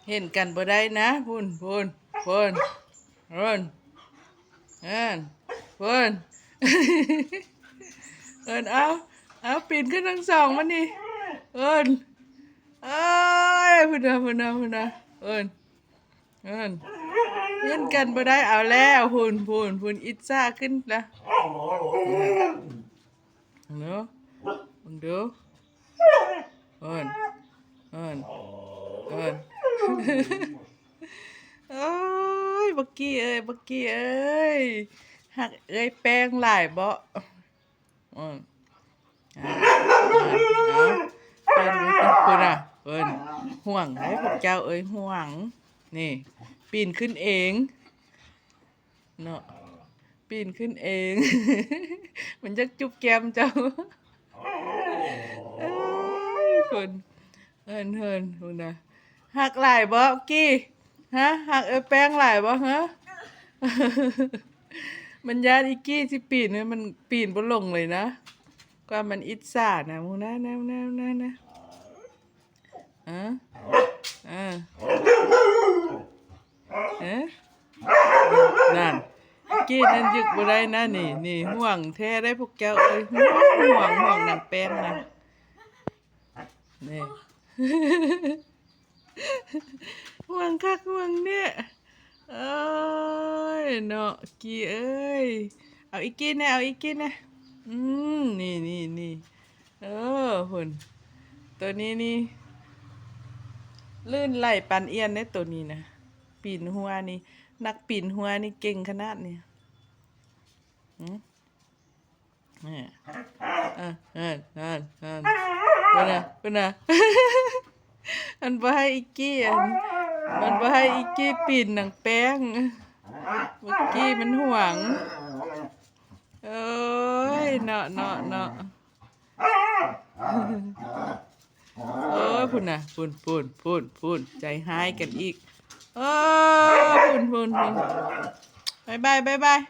ເຫັນກັນບໍ່ໄດ້ນະ. ພຸ້ນ ພຸ້ນ ພຸ້ນ ພຸ້ນ ເອີ້ນ ພຸ້ນ ເອີ້ນ ເອົາ ເອົາ ປີນຂຶ້ນທັງສອງມານີ້ ເອີ້ນ ເອີຍ ພຸ້ນນະ ພຸ້ນນະ ພຸ້ນນະ ເອີ້ນ ເອີ້ນ ເຫັນກັນບໍ່ໄດ້ ເອົາແລ້ວ ພຸ້ນ ພຸ້ນ ພຸ້ນ ອິດສາຂຶ້ນລະ ເບິ່ງດູ ເບິ່ງດູ ເອີ້ນ ເອີ້ນ ເອີ້ນ ໂອ້ຍ ບັກກີ້ເອີຍ ບັກກີ້ເອີຍ ຮັກເອື້ອຍແປ້ງຫຼາຍເບາະ? ເອີ້ນ ເອົາ ເອີ້ນ ເອີ້ນ ພຸ້ນນະ ເອີ້ນ ຫ່ວງເດ້ພວກເຈົ້າເອີຍ ຫ່ວງ ນີ້ ປີນຂຶ້ນເອງ ເນາະ ປີນຂຶ້ນເອງ ມັນຢາກຈຸບແກ້ມເຈົ້າ ເອີຍ ພຸ້ນ ເອີ້ນ ເອີ້ນ ພຸ້ນນະ ຮັກຫຼາຍບໍ່ກີ້? ຮະ ຮັກເອື້ອຍແປ້ງຫຼາຍບໍ່? ຮະ ມັນຢ້ານອີກີ້ຊິປີນ ມັນປີນບໍ່ລົງເລີຍນະ ກວ່າມັນອິດສານະ ພຸ້ນນະ ນະ ນະ ນະ ນະ. ເອີ ເອີ ເອີ ນັ້ນ ກີ້ນັ້ນຍຶກບໍ່ໄດ້ນະ ນີ້ ນີ້ ຫ່ວງແທ້ໄດ໋ພວກເຈົ້າເອີຍ ຫ່ວງ ຫ່ວງ ຫ່ວງນາງແປ້ງນະ ນີ້ ຫ່ວງຄັກຫ່ວງແນ່ ໂອ້ຍ ເນາະ ກີ້ເອີຍ ເອົາອີກກີ້ແດ່ ເອົາອີກກີ້ແດ່ ອືມ ນີ້ ນີ້ ນີ້ ເອີ ພຸ້ນ ໂຕນີ້ນີ້ ລື່ນໄຫຼປານອຽນເດ້ ໂຕນີ້ນະ ປີນຮົ້ວນີ້ ນັກປີນຮົ້ວນີ້ເກັ່ງຂະໜາດນີ້ ຫື ເອີ ເອີ ເອີ ເອີ ເອີ ເອີ ເອີ ເອີ ເອີ ເອີ ເອີ ເອີ ເອີ ມັນບໍ່ໃຫ້ອີກກີ້ ອັນ ມັນບໍ່ໃຫ້ອີກກີ້ປີນນາງແປ້ງ ອີກກີ້ມັນຫວງ ໂອ້ຍ ເນາະ ເນາະ ເນາະ ໂອ້ຍ ພຸ້ນນະ ພຸ້ນ ພຸ້ນ ພຸ້ນ ພຸ້ນ ໃຈຮ້າຍກັນອີກ ໂອ້ຍ ພຸ້ນ ພຸ້ນ ພຸ້ນ ບາຍບາຍ ບາຍບາຍ.